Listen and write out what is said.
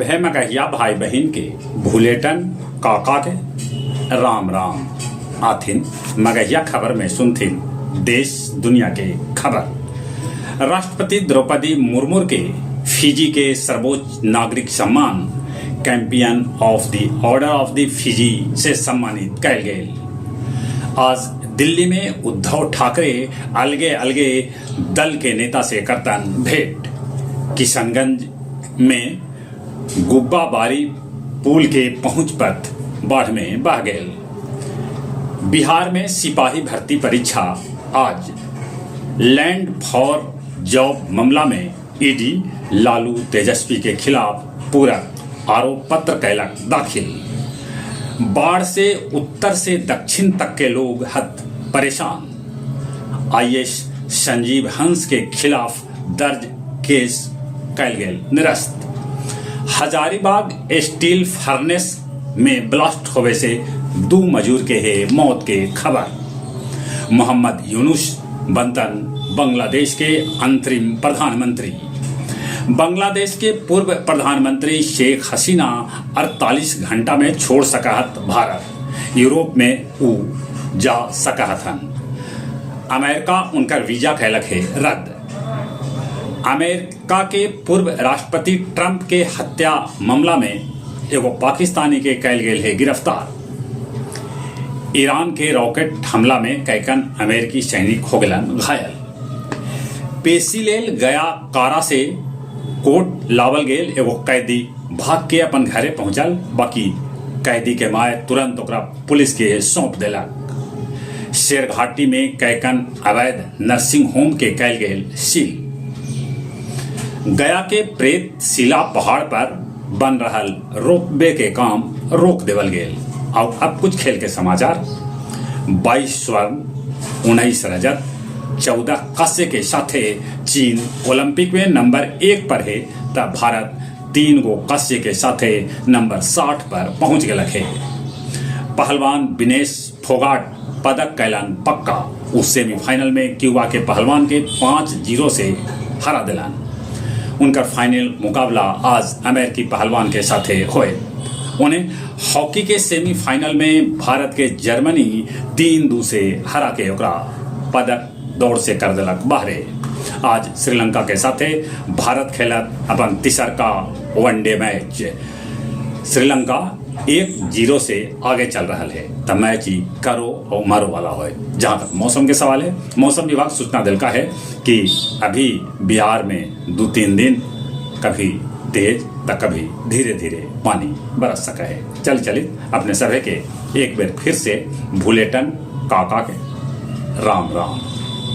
सभे मगहिया भाई बहिन के भुलेटन काका के राम राम। आथिन मगहिया खबर में सुनथिन देश दुनिया के खबर। राष्ट्रपति द्रौपदी मुर्मू के फिजी के सर्वोच्च नागरिक सम्मान Champion of the Order of the Fiji से सम्मानित कैल गेल। आज दिल्ली में उद्धव ठाकरे अलगे अलगे दल के नेता से करतन भेंट। किशनगंज में गुब्बाबारी पुल के पहुंच पथ बाढ़ में बह गेल। बिहार में सिपाही भर्ती परीक्षा आज। लैंड फॉर जॉब मामला में ईडी लालू तेजस्वी के खिलाफ पूरक आरोप पत्र कैलक दाखिल। बाढ़ से उत्तर से दक्षिण तक के लोग हत परेशान। आईएएस संजीव हंस के खिलाफ दर्ज केस कैल गेल निरस्त। हजारीबाग स्टील फर्नेस में ब्लास्ट होवे से दू मजूर के हे मौत के खबर। मोहम्मद यूनुस बनतन बांग्लादेश के अंतरिम प्रधानमंत्री। बांग्लादेश के पूर्व प्रधानमंत्री शेख हसीना 48 घंटा में छोड़ सकहत भारत। यूरोप में ऊ जा सकहत हन। अमेरिका उनकर वीजा कैलक हे रद्द। अमेरिका के पूर्व राष्ट्रपति ट्रंप के हत्या मामला में एगो पाकिस्तानी के कैल गेल है गिरफ्तार। ईरान के रॉकेट हमला में कैकन अमेरिकी सैनिक हो गलन घायल। पेशी लेल गया कारा से कोर्ट लावल गेल एगो कैदी भाग के अपन घरे पहुंचल, बाकी कैदी के माय तुरंत ओकरा पुलिस के सौंप देलक। शेरघाटी में कैकन अवैध नर्सिंग होम के कैल गेल सील। गया के प्रेत शिला पहाड़ पर बन रहल रोपवे के काम रोक देवल गेल। और अब कुछ खेल के समाचार। 22 स्वर्ण, 19 रजत, 14 कांस्य के साथे चीन ओलंपिक में नंबर 1 पर है तब भारत 3 गो कांस्य के साथे नंबर 60 पर पहुंच गलक है। पहलवान विनेश फोगाट पदक कैलन पक्का। उस सेमीफाइनल में क्यूबा के पहलवान के 5-0 से हरा दिलान। उनका फाइनल मुकाबला आज अमेरिकी पहलवान के साथे होए। उन्हें हॉकी के सेमीफाइनल में भारत के जर्मनी 3-2 से हरा के ओकरा पदक दौड़ से कर दिलक बाहरे। आज श्रीलंका के साथे भारत खेलत अपन तीसरका वनडे मैच। श्रीलंका 1-0 से आगे चल रहा है तब मैच ही करो और मरो वाला हो। जहां तक मौसम के सवाल है, मौसम विभाग सूचना दिलका है कि अभी बिहार में 2-3 दिन कभी तेज त कभी धीरे धीरे पानी बरस सका है। चल चलित अपने सभे के एक बार फिर से भूलेटन काका के राम राम।